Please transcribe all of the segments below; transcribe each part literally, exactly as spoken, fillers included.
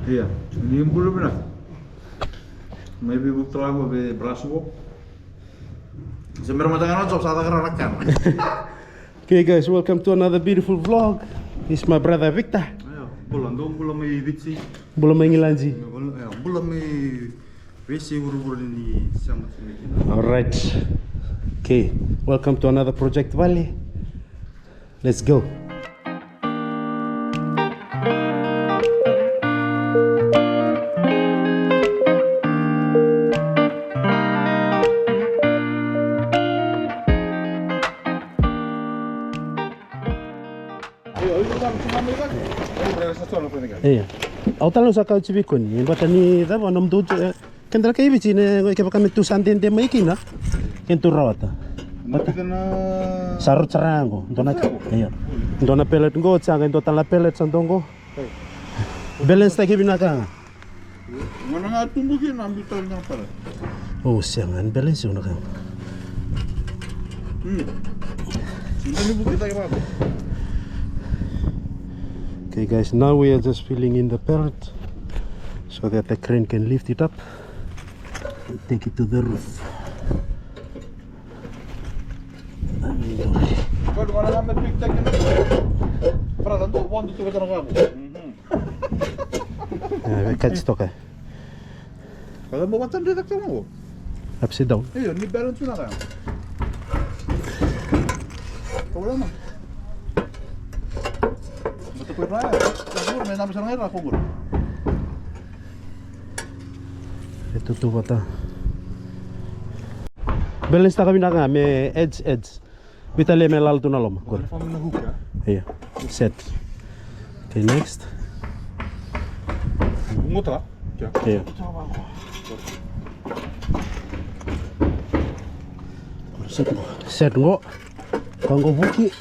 Ia, ni bula vinaka. Mai veivuke tale ga vei Braswo. Se mera mata ga na job sa caka rawa na kana. Okay guys, welcome to another beautiful vlog. This is my brother Victor. Ia, bula, dou bula mai Viti. Bula mai Igiladi. Bula, ia, bula mai veiyasai vuravura ni sema tiko mai kina. All right. Okay, welcome to another project vale. Let's go. Ia. Au tale au sa kauti vei koni. Baleta ni cava nomudou, e, keda na kai Viti, ne, kevaka me tu sa dede mai kina, kena tu rawata. Sa rauta sara qo. Dua na, ia. Dua na pellet qo, sa qai dua tale na pellet sa dua qo. Balance taki vinaka ga. Gona ga tubu kina, a biu tale na pala. O, sega ni balance vinaka. Hmm. Sega ni vukitaki vaka. Okay guys, now we are just filling in the pellet so that the crane can lift it up and take it to the roof. Brother, dou vodo tu vata na kavu. Mhm. E, vei kati toka. Kada mo vata dre taka mo. Upside down. Io, ni balance na ka. Problema. Bata ko ra. Ka guru me nam sa ngai ra ko guru. E tutu vata. Balance taka vinaka me edge, edge. Vitalia me lala tu na loma. Good. Ia. Set. Okay, next. Ia. Set qo. Set qo. Qo vuki.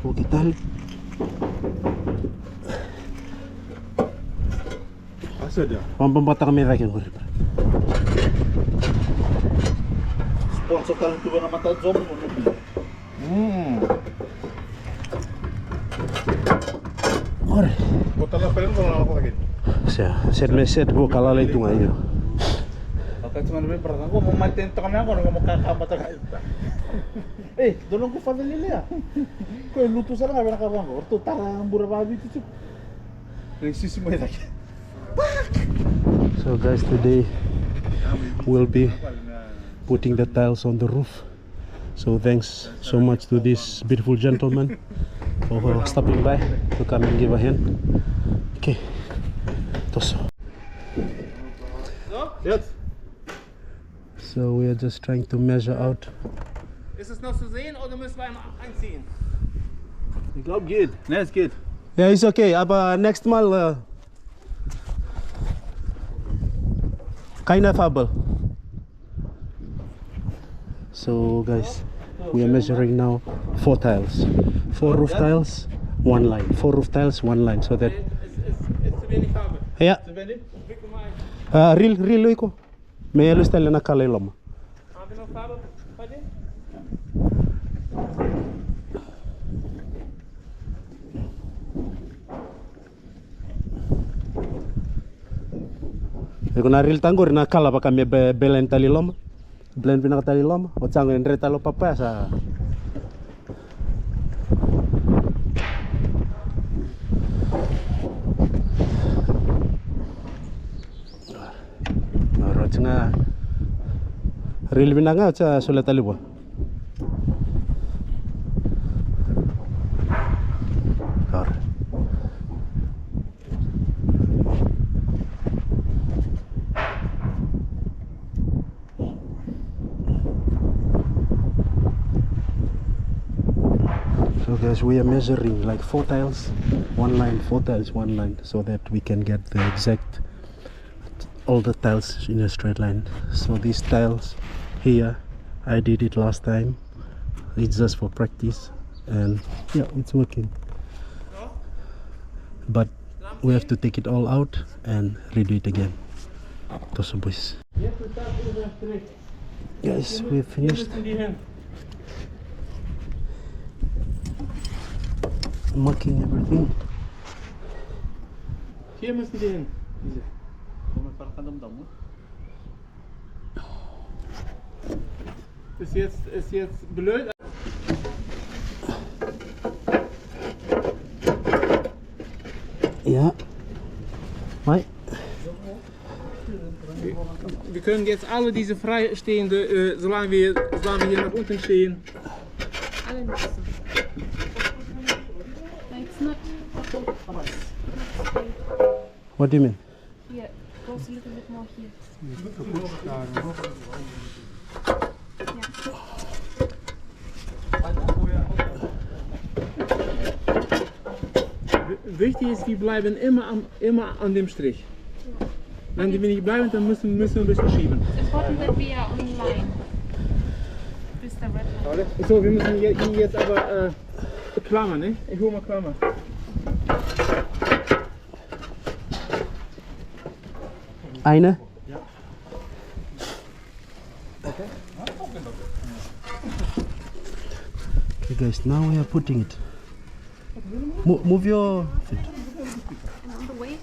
Vuki tale. Vakababataka me cake qori. Sponsor tale tu vei na mata job. Mm. Qori. Ko tala pele ko na ko lagi. Sa, set me set ko ka lalai tu ga io. Vaka tu ga na vei brother, ko mo manten toka na ko mo kakabata ga. E, dua noqu father lelea. Ko e lutu sara ga vei na ka vaqo. Ratou tara bura vaviti tu. Qai sisi mai cake. So guys, today we'll be putting the tiles on the roof. So thanks so much to this beautiful gentleman for stopping by to come and give a hand. Okay. Toso. Yes. So we are just trying to measure out. Ist es noch zu sehen oder müssen wir einmal anziehen? Ich glaube, geht. Ne, es geht. Ja, ist okay, aber nächstes Mal, äh, keine Farbe. So, guys, we are measuring now four tiles. Four roof tiles, one line. Four roof tiles, one line, so that. Ist, ist, ist zu wenig Farbe. Ja. Zu wenig? Äh, reel, reel, Luiko. Me lusi tale na kala i loma. Iko na reel taqori na kala vaka me be-, blend tale i loma. Blend vinaka tale i loma. O tsago e dre tale o papaya sa. Oti ga. Reel vinaka ga, oti sa solia tale vua. Oti. So guys, we are measuring like four tiles, one line, four tiles, one line, so that we can get the exact, all the tiles in a straight line. So these tiles here, I did it last time. It's just for practice, and yeah, it's working. But we have to take it all out and redo it again. Toso, boys. Guys, we finished. Marking everything. Hier müssen wir hin, diese. Ist jetzt, ist jetzt blöd. Ja. Mai. Wir, wir können jetzt alle diese freistehende, äh, solange wir, solange wir hier noch unten stehen. Alle nutzen. It's not. What do you mean? Yeah, goes a little bit more here. Wichtig ist, wir bleiben immer, am, immer an dem Strich. Wenn wir nicht bleiben, dann müssen, müssen wir ein bisschen schieben. It's important that we are on line with the red line. So, wir müssen je- ihn jetzt aber äh, klammern, ne? Ich hole mal Klammer. Eine. Okay, guys, now we are putting it. Mo- move your feet. And on the way,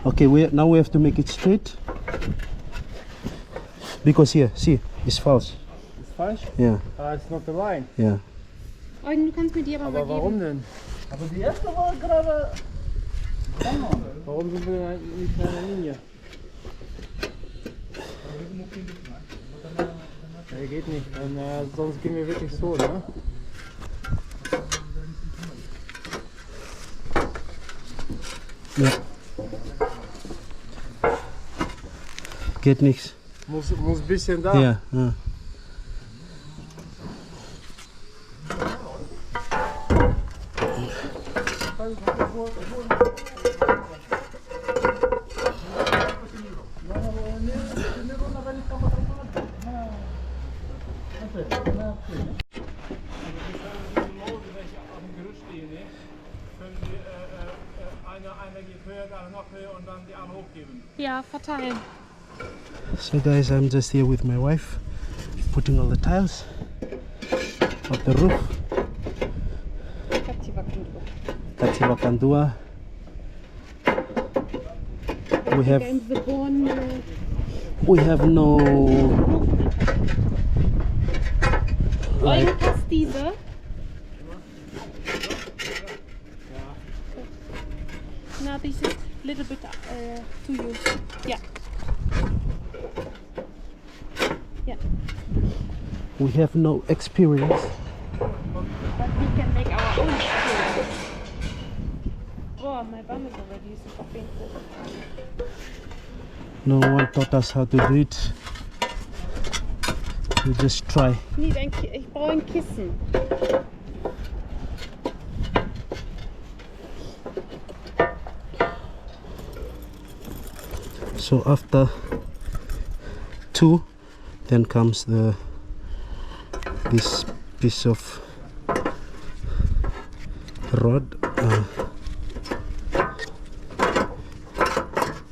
Okay, we now we have to make it straight because here, see, it's false. Ist falsch? Yeah, Ah, ist not the line. Yeah. Eugen, du kannst mir die aber, Aber mal warum geben. Denn? Aber die erste war gerade. Warum sind wir eigentlich nicht in einer Linie? Ja, geht nicht, dann, äh, sonst gehen wir wirklich so, ne? Yeah. Geht nichts. Muss, muss ein bisschen da. Yeah, yeah. Ja, verteilen. So guys, I'm just here with my wife, putting all the tiles of the roof. Kati vakadua. We have, we have no, like, Eugen, passt diese? Now this is little bit uh, to you. Yeah. Yeah. We have no experience. But we can make our own experience. Oh, my bum is already super painful. No one taught us how to do it. We just try. Ich brauche ein Kissen. So after two, then comes the this piece of rod. Uh,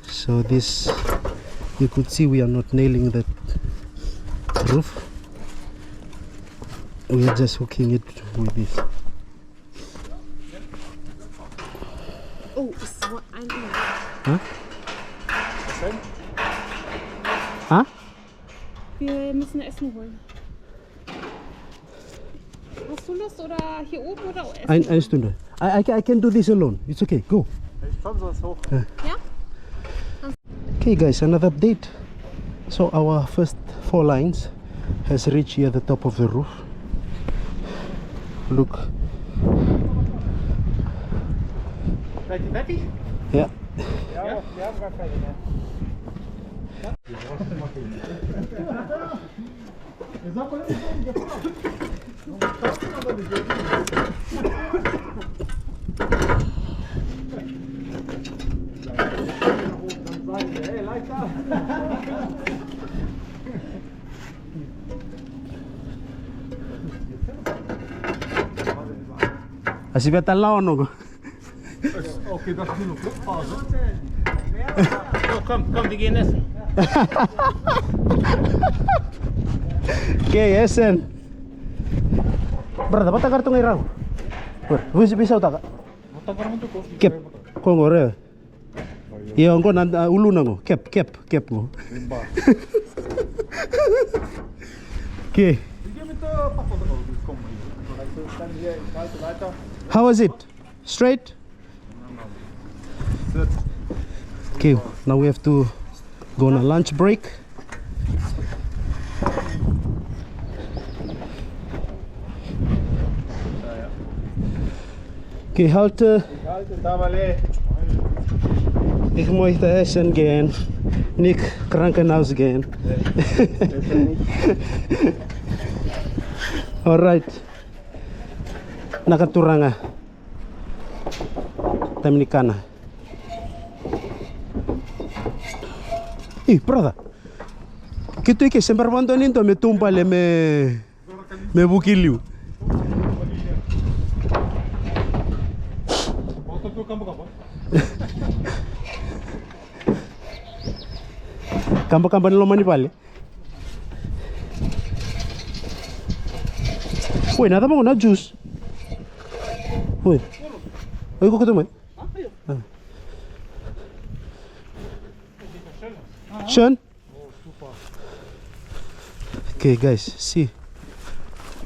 so this, you could see we are not nailing the roof. We are just hooking it with this. Oh, ist so ein. Huh? Huh? Wir müssen Essen holen. Hast du Lust oder hier oben oder Essen? Ein, eine Stunde. I, I, ca- I can do this alone. It's okay. Go. Ich komm sonst hoch. Ja? Okay, guys, another update. So our first four lines has reached here at the top of the roof. Look. Seid ihr fertig? Yeah. Ja, wir haben gar keine mehr. Sivia tale na ono qo. Okay, that's good. Oh, come, come, begin this. Okay, Esen. Brother, vata qara tu ga i rau. Visi, visi au taka. Kep, ko qo re. Io, qo na, a, uluna qo. Kep, kep, kep qo. Okay. How was it? Straight? Okay, now we have to go on a lunch break. Okay, halte. Ik moita Esen again. Nick Krankenhaus again. All right. Na ka turaga. Taimi ni kana. Ih, brother. Keitou i ke se bera vakadua ni dua me taubale me, me vuki liu. Kabakaba ni loma ni vale. Oi, na cava qo na juice? Oi. Oi, ko keitou mai. Ah. Sean? Okay, guys, see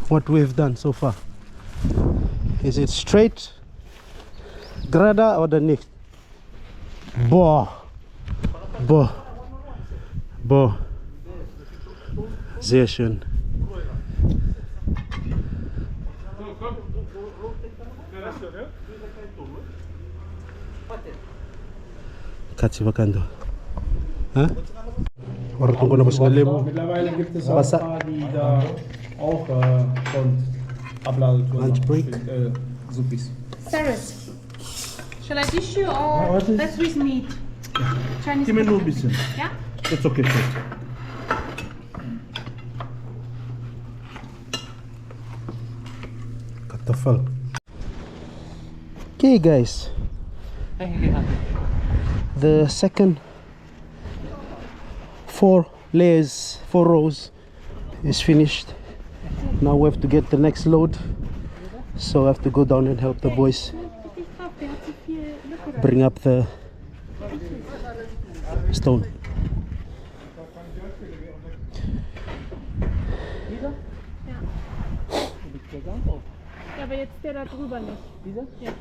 what we've done so far. Is it straight, Grada, or the next? Bo. Bo. Bo. Session. Kati vakadua. Ha? Ora tu qo na vosa levu. Vasa. Lunch break. Cyrus, shall I dish you or that's with meat? Chinese. Give me a little bit. Yeah? That's okay, sir. Katafal. Okay, guys. The second four layers, four rows is finished. Now we have to get the next load. So I have to go down and help the boys bring up the stone. Ja, aber jetzt der da drüber nicht. Dieser? Ja.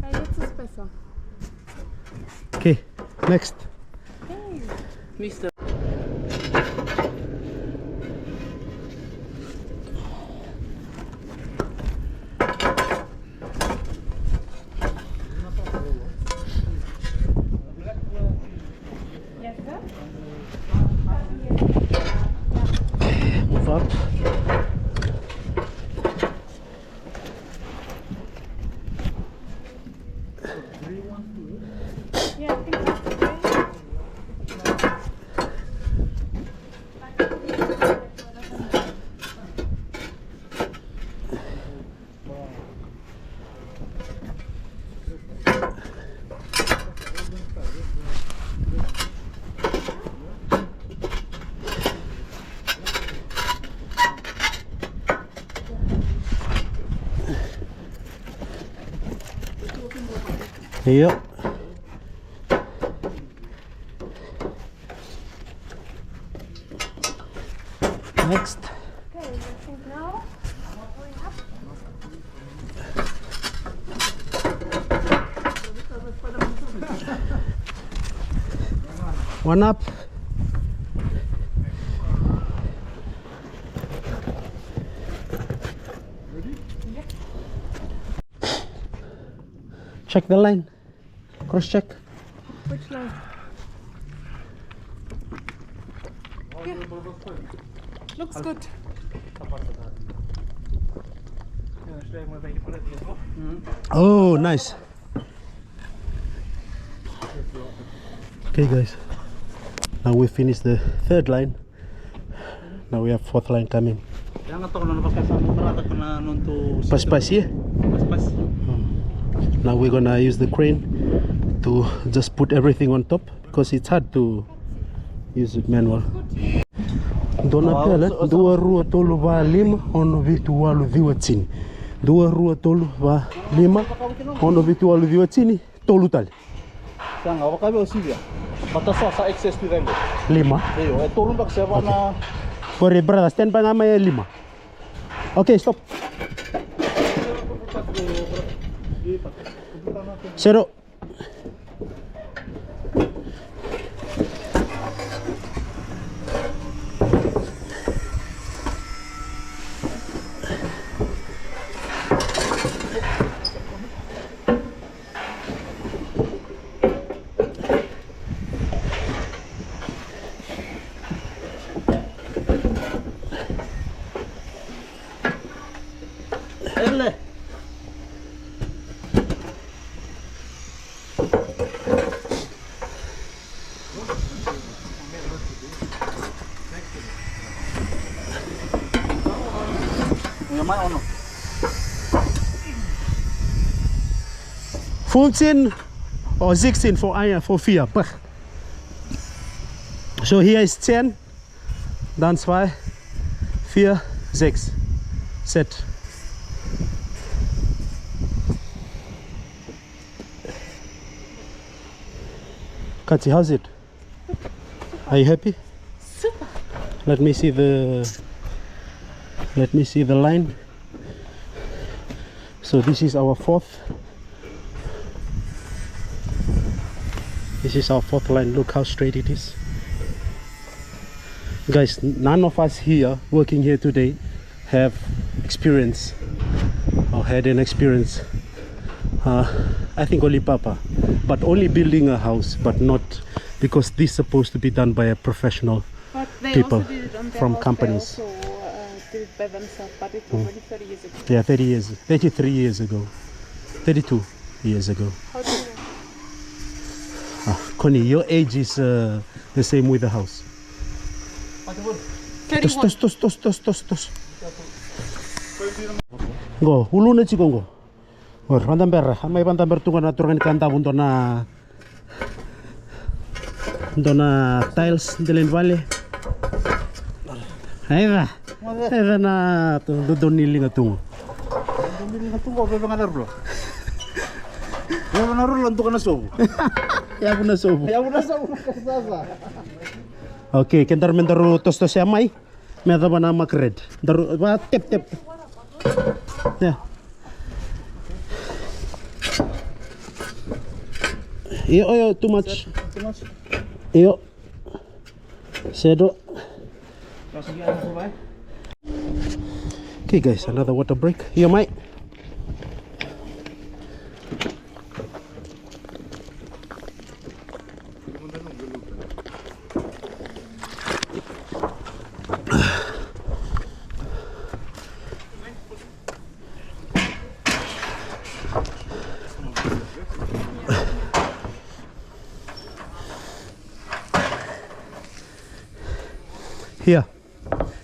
Ja, jetzt ist besser. Okay, next. Hey. Mister. Move up. Yep. Next. One up. Check the line. Cross check. Which line? Yeah. Looks good. Oh, nice. Okay, guys. Now we finish the third line. Now we have fourth line coming. Pasipasi, eh? Pasipasi. Hmm. Now we're gonna use the crane to just put everything on top because it's hard to use it manual. Dua na pele, dua, rua, tolu, va, lima, ono, vitu, walu, ciwa, tini. Dua, rua, tolu, va, lima, ono, vitu, walu, ciwa, tini. Tolu tale. Sega, au vakavi au sivia. Baleta so sa excess tu cake. Lima. Io, e tolu beka se va na. Qori brother, stand by ga mai e lima. Okay, stop. Sero. Ele. Fünfzehn or sechzehn for Eier, for vier. Bah. So here is ten, dann zwei, vier, sechs. Set. Katsi, how's it? Are you happy? Super. Let me see the, let me see the line. So this is our fourth. This is our fourth line. Look how straight it is. Guys, n-, none of us here working here today have experience or had an experience. Uh, I think only Papa, but only building a house, but not because this is supposed to be done by a professional. But they people also did it on their from house. Companies. They also, uh, did it by themselves, but it was already thirty years ago. Yeah, thirty years, thirty-three years ago, thirty-two years ago. How do you know? Ah, Connie, your age is, uh, the same with the house. Thirty-one. Tos, tos, tos, tos, tos, tos. Qo, uluna tiko qo. Qori, vadabera, a mai vadabera tu qo na turaga ni Kadavu, dua na, dua na tiles, dela ni vale. Aica, aica na dodonu ni liga tu qo. Dodonu ni liga tu qo, veve ga na rula. Veve na rula, duka na sovu. Yavu na sovu. Yavu na sovu, sasa. Okay, kedaru me daru tosotosea mai. Me yacova na mark red. Daru va tep tep. Ia. Io, io, too much. Io. Sedo. Okay, guys, another water break. Io, mai. Ia.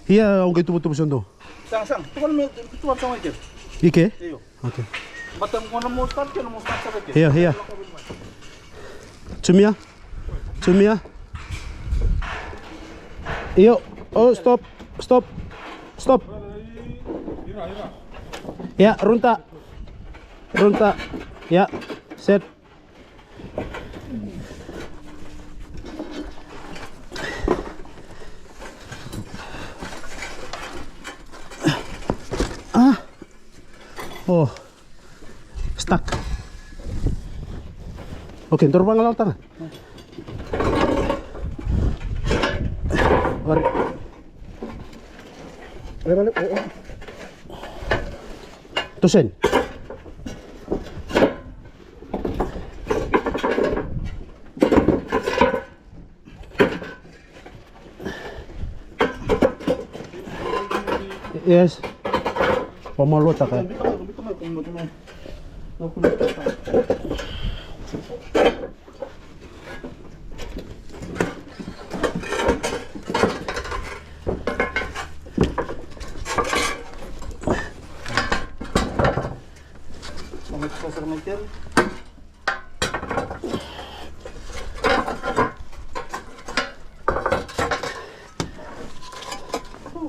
Ia, au qai tuvatuva so dou. Sega, sega. Tukuna me, tukuna sega i ke. I ke? Io. Okay. Baleta mo na mo start ke, na mo start sara ke. Ia, ia. Jumia. Jumia. Io. Oh, stop. Stop. Stop. Ia, runta. Runta. Ia. Set. Ah. Oh. Stuck. Okay, daru vagalalataka. Ori. Toso yani. Yes. Vamaluataka.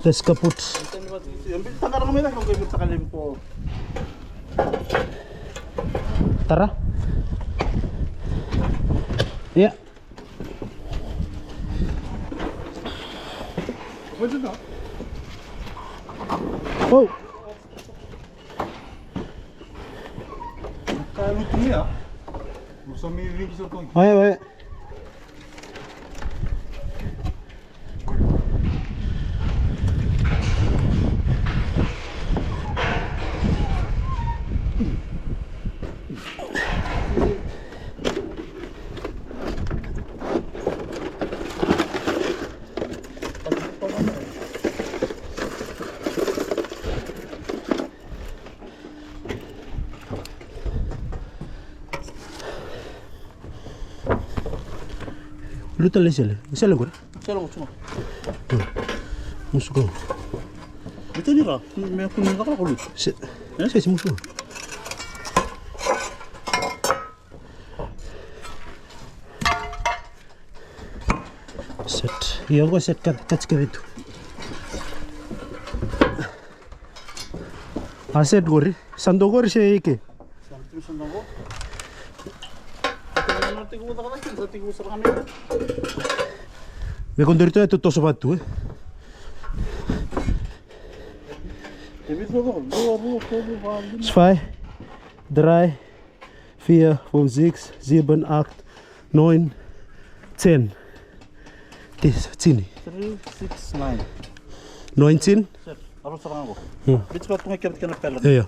Let's kaput. Tara. Ia. Oh. Ka lutu ia. Mo sa mi vingi so tongi. Oe, oe. Luta le sele. Sele qori. Sele qori, suma. Musu qo. Luta ni ra. Me kuni ka kala ko luta. Se. Eh? Se, se musu. Set. Io, qo set kat, kat, kat, kat. A set qori. Sa dua qori se ike. Me ko dori tu e tu toso vatu, e. Sfai, drai, fia, fo, six, sieben, acht, neun, ten. Tis, tini. Three, six, nine. Neuntin. Set. Aro sara ga qo. Hmm. Bits ka tu ga kena, kena pela. Io.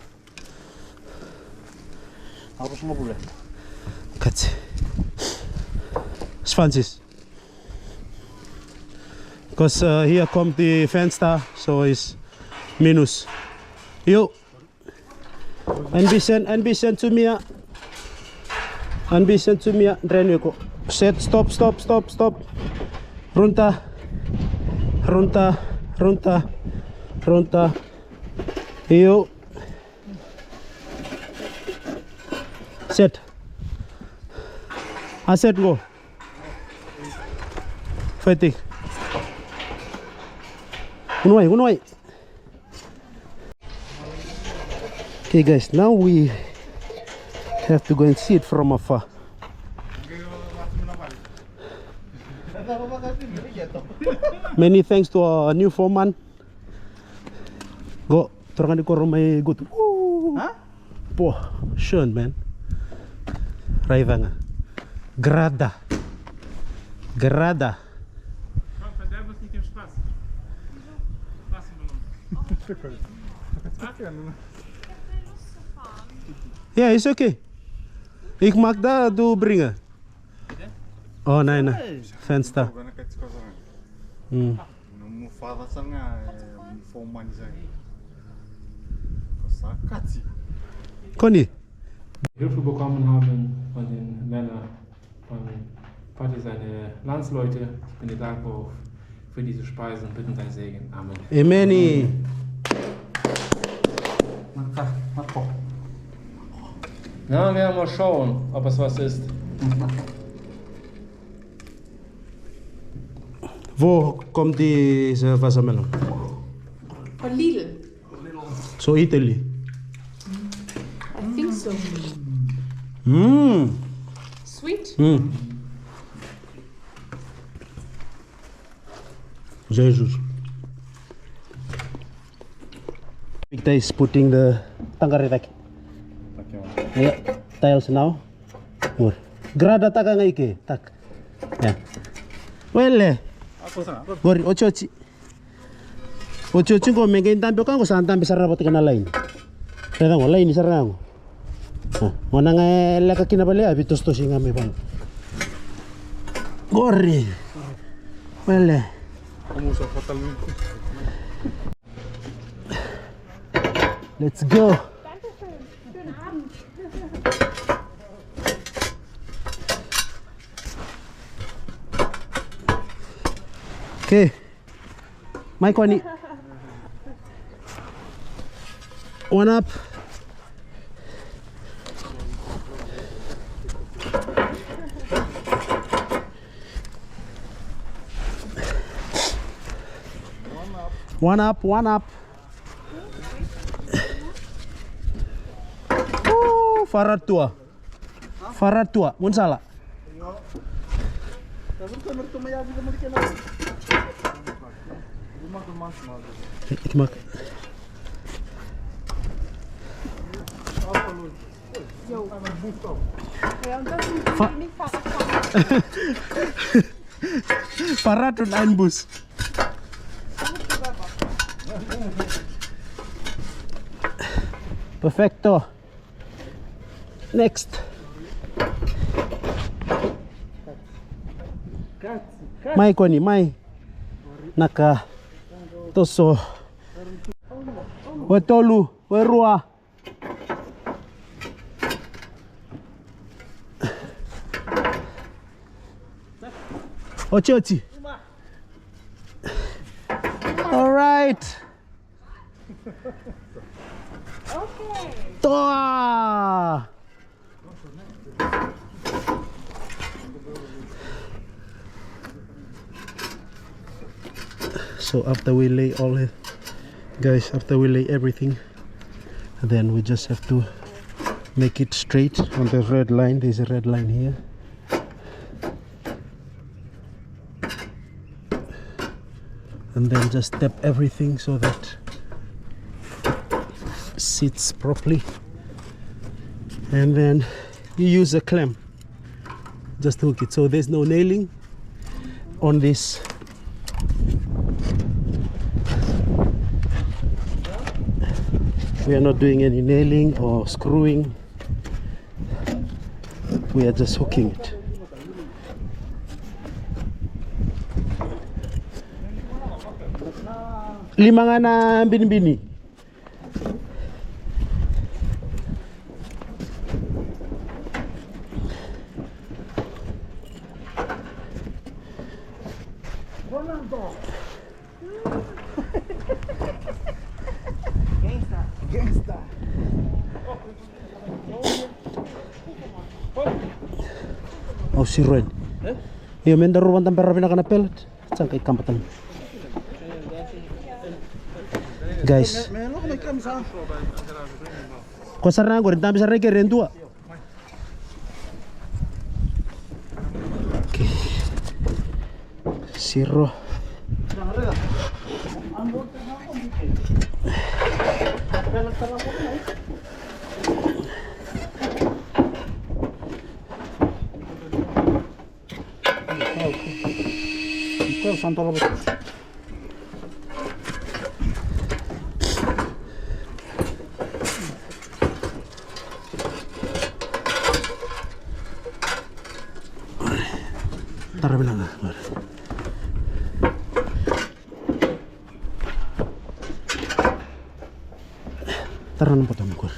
Aro sara ga bule. Kati. Sfansis. Because, uh, here come the fenster, so it's minus. Io. Ambition, ambition to me. Ambition to me, Reniko. Set, stop, stop, stop, stop. Runta. Runta, runta, runta. Io. Set. A set go. Fighting. Unuai, unuai. Okay, guys, now we have to go and see it from afar. Many thanks to our new foreman. Go, turaga ni koro mai Gutu. Woo! Ha? Po, schön, man. Raica ga. Grada. Grada. Yeah, it's okay. Ik maak dat, doe brengen. Oh, nee, nee. Venster. Mm. Koni. Hilfe bekommen haben von den Männern, von Vati seine Landsleute. Ich bin dir dankbar für diese Speisen. Bitten deinen Segen. Amen. Amen. Na, wir mal schauen, ob es was ist. Wo kommt diese Wassermelone? Von Lidl. So Italy. I think so. Mm. Sweet. Mm. Jesus. Victor is putting the taqara i cake. Yeah, tiles now. Qori. Grada taka ga i ke, tak. Yeah. Wele. Qori, otioti. Otioti qo me qai dabe o koya qo sa dabe sara vata kei na laini. Raica qo, laini sara ga qo. A, qo na ga e leka kina vale, a veitosotoso ga mai vale. Qori. Wele. Let's go. Okay. Mai koni. One up. One up, one up. Ooh, Faratua. Faratua, gaunisala. Iti maka. Fa- Faratun Ainbus. Perfecto. Next. Mai koni, mai. Naka. Toso. Wetolu, werua. Oti, oti. All right. Okay. Toa. So after we lay all it, guys, after we lay everything, then we just have to make it straight on the red line. There's a red line here. And then just tap everything so that sits properly. And then you use a clamp. Just hook it. So there's no nailing on this. We are not doing any nailing or screwing. We are just hooking it. Lima ga na binibini. Gangsta. Gangsta. Au siro yani. Io, me daru vakadabera vinaka na pellet. Sa qai kaba tale. Guys. Ko sara na qori, dabe sara na kere e dua. Okay. Siro. Tara vinaka. Tara na bottom qori.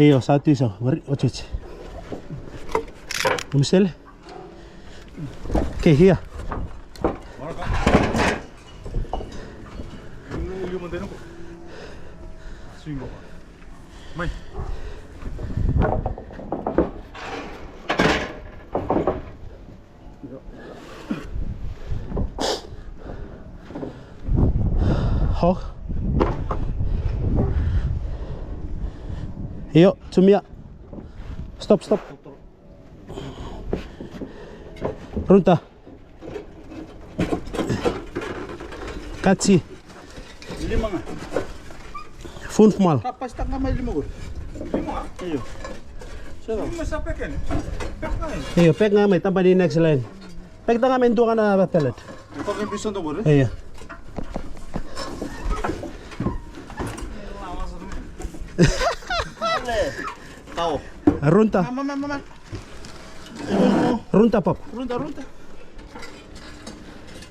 Io, sa tu i sa. Oti, oti. Umisele. Okay, here. Mai. Ho. Io, tumia. Stop, stop. Runta. Kati. Lima ga. Fun fumal. Kapasitaka ga mai lima qori. Lima ga? Io. Lima sa peke ni. Peke ga. Io, peke ga mai, taba ni next line. Peke ga mai dua ga na pellet. Ko ke bisa dua qori? Io. Tau. Runta. Mama, mama, mama. Runta, papa. Runta, runta.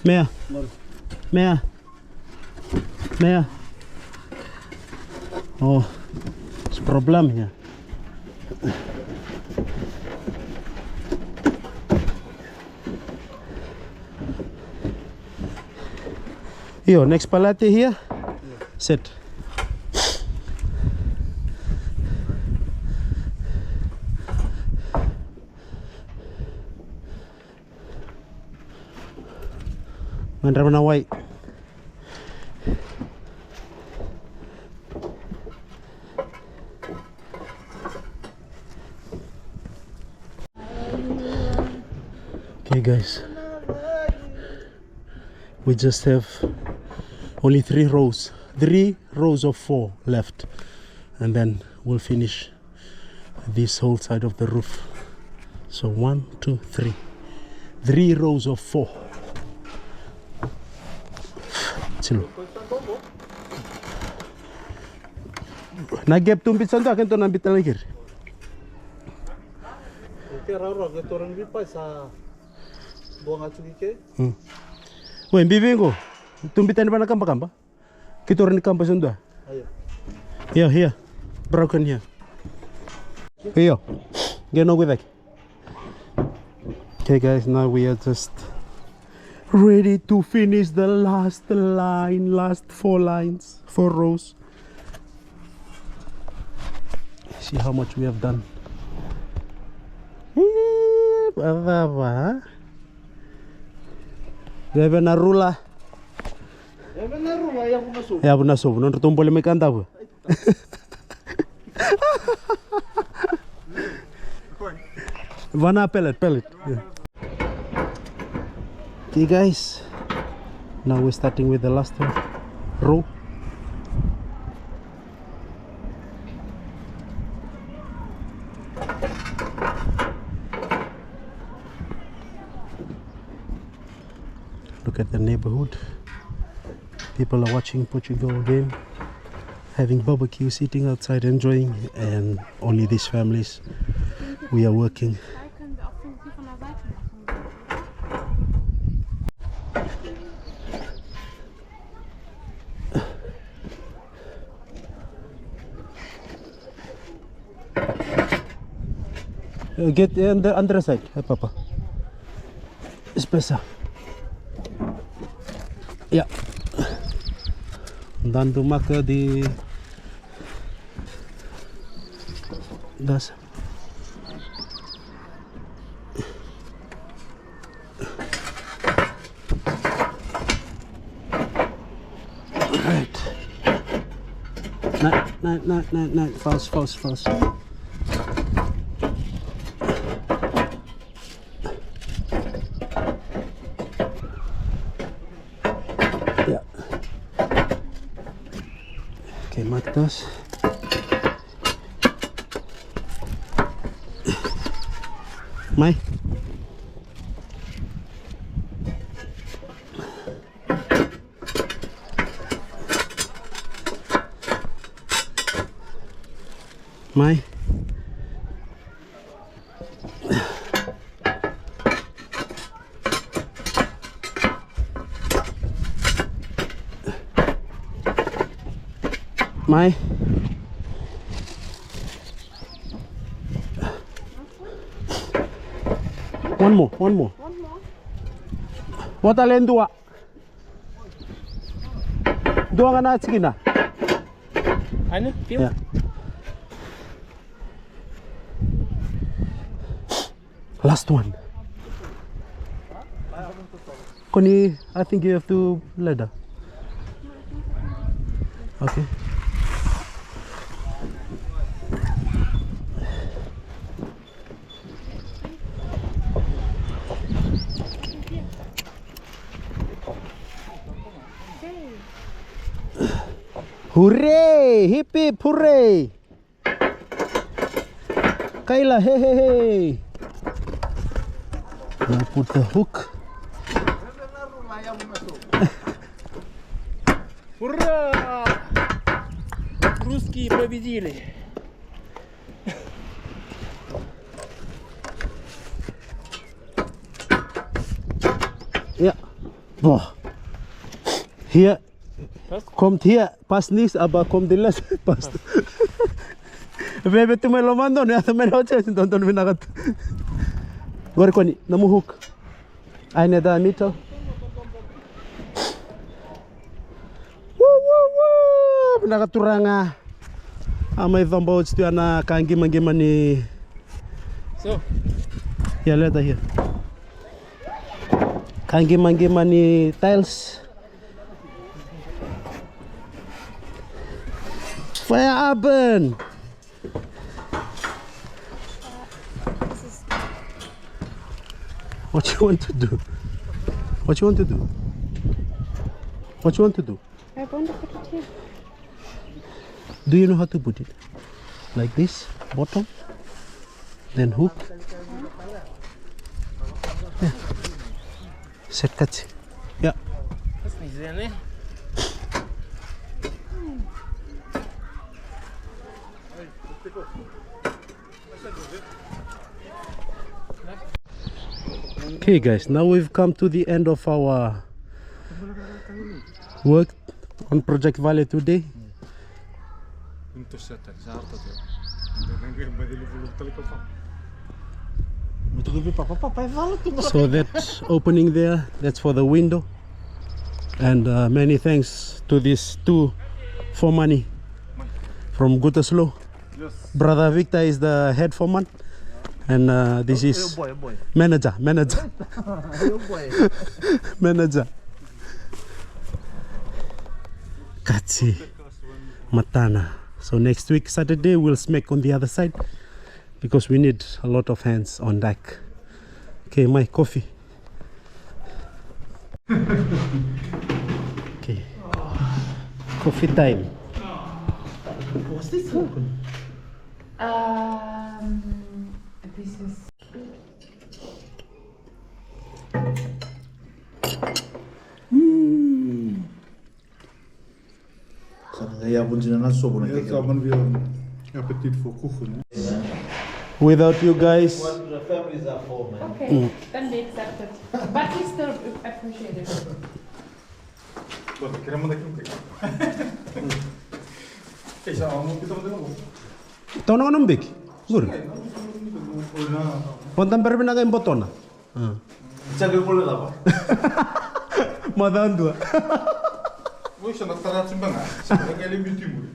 Mea. Mea. Mea. Oh, it's problem here. Io, next palate here. Set. Mandrava na wai. Okay, guys, we just have only three rows, three rows of four left, and then we'll finish this whole side of the roof. So one, two, three. Three rows of four. Tino. Na gap tu bit sa dua, kena tu na bit tale kiri. Ke rau rau ke torang bit pa sa dua nga tu ke. Hmm. Wei, bibi qo. Tu bit tani vana kambakamba. Keitou rawa ni kaba sa dua. Io, here. Broken here. Io. Qai noqu i cake. Okay, guys, now we are just ready to finish the last line, last four lines, four rows. See how much we have done. Ih, vava. Veve na rula. Yavu na sovu, nodratou bole mai Kadavu. Vana pellet, pellet. Yeah. Okay, guys, now we're starting with the last one. Row. Look at the neighborhood. People are watching Portugal game, having barbecues, eating outside, enjoying, and only these families. We are working. Uh, get on the other side, eh, Papa. Espesa. Ya. Dandu maka di das. Right. Night, night, night, night, night. Fast, fast, fast. Yeah. Okay, Marcos. Mai. Mai. Mai. One more, one more. One more. Vata le dua. Dua ga na tikina. Ani? Fiu? Yeah. Last one. Koni, I think you have to ladder. Okay. Hooray! Hip hip hooray! Kaila, hey, hey, hey. Now put the hook. Ура! Русские победили! Yeah. Boa. Here. Komti hea, pas nis, aba komti les, pas. Veve tu mai lomada, ni ata mai na oche, si dodonu vinaka tu. Qori koni, nomu hook. Ai ne da mito. Na ka turaga. A mai coba oti tu ya na ka qimaqima ni. So. Ia leta hia. Ka qimaqima ni tiles. Fire oven. What you want to do? What you want to do? What you want to do? I want to put it here. Do you know how to put it? Like this, bottom, then hook. Yeah. Set cut. Yeah. Okay, guys, now we've come to the end of our work on Project Vale today. So that opening there, that's for the window. And uh, many thanks to these two foreman from Gutaslo. Yes. Brother Victor is the head foreman, and uh, this is manager, manager, manager. Kati matana. So next week Saturday we'll smack on the other side because we need a lot of hands on deck. Okay, my coffee. Okay. Coffee time. What's this? Um, this is. Mm. Sa na qai yavu dina na sovo na keke. Appetite for cooking, eh? Without you guys. What the families are for, man. Okay, then we accept it. But we still appreciate it. Tau na gona beki. Guru. Vota bera vinaka e botona. Sa qai kole cava? Macawa dua. Oi, sa na tara tu beka. Sa na qai le biuti muri.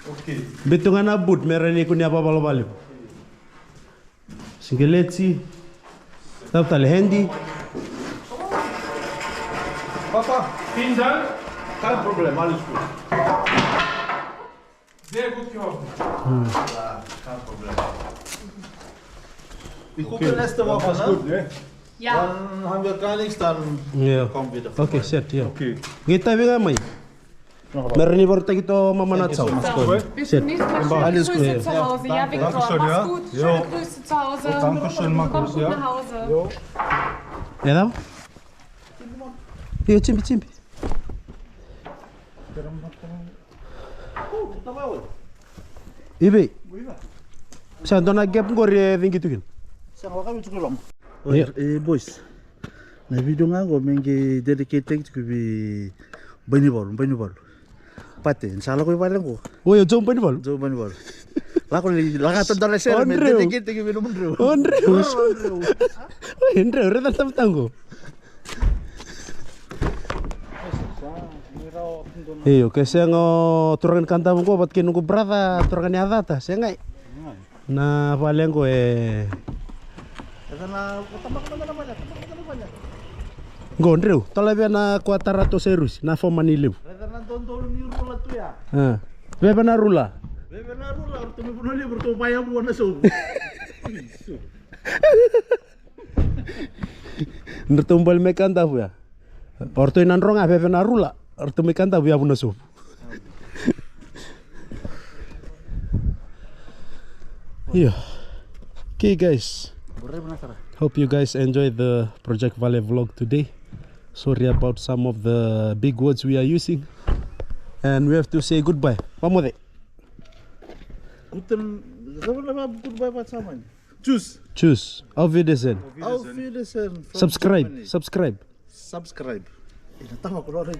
Okay. Biu tu ga na boot me rawa ni kua ni a vakavalevale. Siqeleti. Cava tale, handy. Papa. Pindan. Kan problem, alles gut. Sehr gut geholfen. Ja, kein Problem. Ich gucke nächste Woche, ne? Ja. Dann haben wir gar nichts, dann kommen wir davon. Okay, set, ja. Okay. Qai tavi ga mai. Me rawa ni vakarautaki tu mama na chao. Bis zum nächsten Mal. Schöne Grüße zu Hause. Ja, Victor, mach's gut. Schöne Grüße zu Hause. Dankeschön, Markus. Komm gut nach Hause. Ja. Io, chibi, chibi. Ivi. Sa dua na gap qori e ciqi tu kina. Sa ga waka vitu kiloma. Oi, e, boys. Na video ga qo me qai dedicate-taki tiko vei Bainivalu, Bainivalu. Pate, ni sa lako i vale qo. Oi, o Joe Bainivalu? Joe Bainivalu. Lako ni, lako ta dua na sere me dedicate-taki vei nomudreu. O dreu. O dreu. Oi, dreu, raica na tamata qo. Io, ke sega o turaga ni Kadavu qo vata kei noqu brother turaga ni Yacata, sega i. Na vale qo e. Qo dreu, tolavia na kua tara tu o Sairusi, na foreman ni levu. Veve na rula. Veve na rula, o ratou mai Vanua Levu, o ratou vaya vua na sovu. Ni ratou bale mai Kadavu ya. O ratou i Nadroga, veve na rula. O ratou mai Kadavu ya vua na sovu. Io. Okay, guys. Hope you guys enjoy the Project Vale vlog today. Sorry about some of the big words we are using. And we have to say goodbye. Vamos there. Guten, goodbye, Batsaman. Tschüss. Tschüss. Auf Wiedersehen. Auf Wiedersehen from Germany. Subscribe. Subscribe. Subscribe. Ina tama ko lo rai.